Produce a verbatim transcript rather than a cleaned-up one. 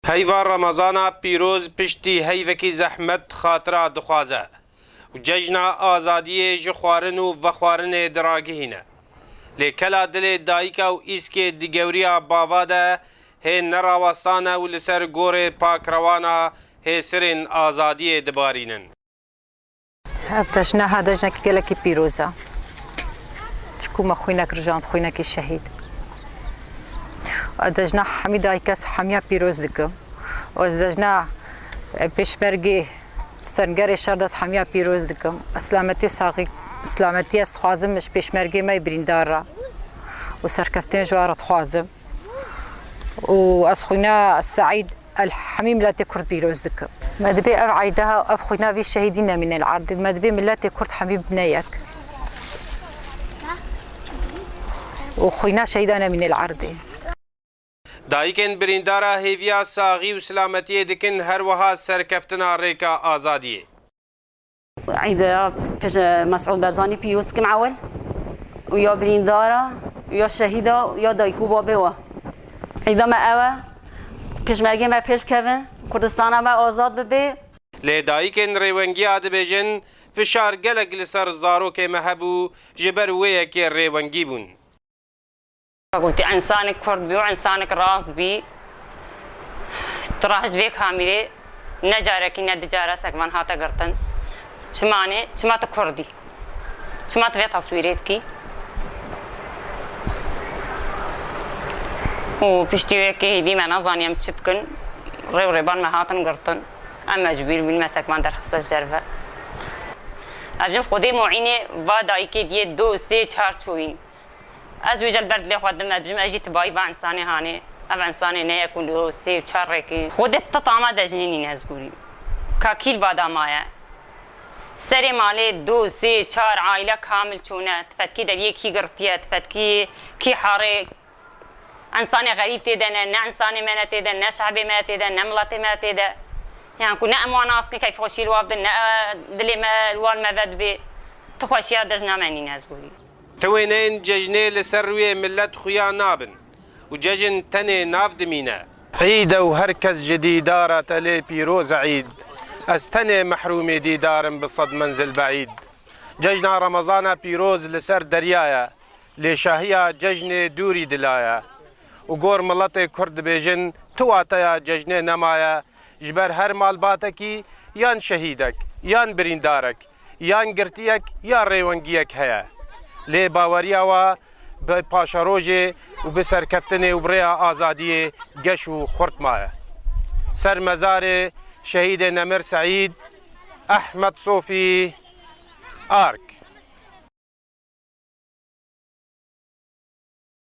Heyva Remezana pîroz piştî heyvekî zehmet xatira dixwaze û cejna azadiyê ji xwarin û vexwarinê diragihîne. Lê kela dilê dayika û îskê di gewriya bava de hê nerawestan e û li ser gorê pakrewana hêsirên azadiyê dibarînin. Ev dejna ha dejnekî gelekî pîroz e. Çiku me xwînek rijand, xwînekî şehîd. Ev dejna hemî dayikes hemiya pîroz dikim. Û ez dejna, e, pêşmergê stengerê şer de ez hemiya pîroz dikim. Silametî û saxî, silametî ez dixwazim ji pêşmergê me yê birîndar re û serkeftinê ji wan re dixwazim. Û ez xwîna Seîd el hemî miletê Kurd pîroz dikim. Me dibê ev eyda, ev xwîna vî şehîdî nemîne li erdê. Me dibê miletê Kurd hemî bibine yek. Û xwîna şehîda nemîne li erdê. Dayikên birîndara hêviya saxî û silametiyê dikin, her wiha serkeftina rêka azadiyê. Eyda ya pêş-, Mesûd Barzanî pîroz dikim ewil û ya birîndara û ya şehîda û ya dayik û babê we. Eyda me ew e, pêşmergê me pêş bikevin, Kurdistana me azad bibe. Lê dayikên rêwengiya dibêjin, fişar gelek li ser zarokê me hebû, ji ber wê yekê rêwengî bûn. Gotî, însanek Kurd bî û însanek rast bî. Tu rahişt vê kamîrê ne carekî ne di cara sekvan hate girtin. Çima ne? Çima tu Kurd î? Çima tu vê teswîrê dikî? Û piştî wê kê hêdî me nezaniye em çi bikin. Rê û rêban me hatin girtin. Em mecbûr bûn me sekvan derxiste ji derve. Ev jin Xwedê muînê va dayikê diyê do sê çar çoyîn. Ez wê jî li ber dilê xwe dim, ez bijim, ez jî tibayî va însanê hanê. Ev însanê ne yek û li sê û çar rêkî. Xwedê ti tama dejnê nîne ez gorî. Ka kî li va da maye? Serê malê du, sê, çar aîle kamil çûne. Tifetkî deriyê kî girtiye, tifetkî kî harê. Însanê xerîb tê de ne, ne însanê me ne tê de, ne şehbê me tê de, ne miletê me tê de. Yan ku ne em wan nas dikin, keyfxweşiyê li wa bidin, ne, e, dilê me li wan me vedibê. Tu xweşiya dejna me nîne ez gorî. Ti wêneyên cejnê li ser rûyê milet xuya nabin û cejn tenê nav dimîne. Îd e û her kes ji dîdara te lê pîroz e îd. Ez tenê mehrûmê dîdarim bi sed menzil beîd. Cejna Remezana pîroz li ser derya ye, lê şahiya cejnê dûrî dila ye. Û gor miletê Kurd dibêjin, tu wateya cejnê nemaye, ji ber her malbatekî yan şehîdek, yan birîndarek, yan girtiyek, ya rêwengiyek heye. Lê baweriya wa bi paşerojê û bi serkeftinê û bi rêya azadiyê geş û xurt maye. Ser mezarê şehîdê nemir Seîd, Ehmed Sofî, Ark.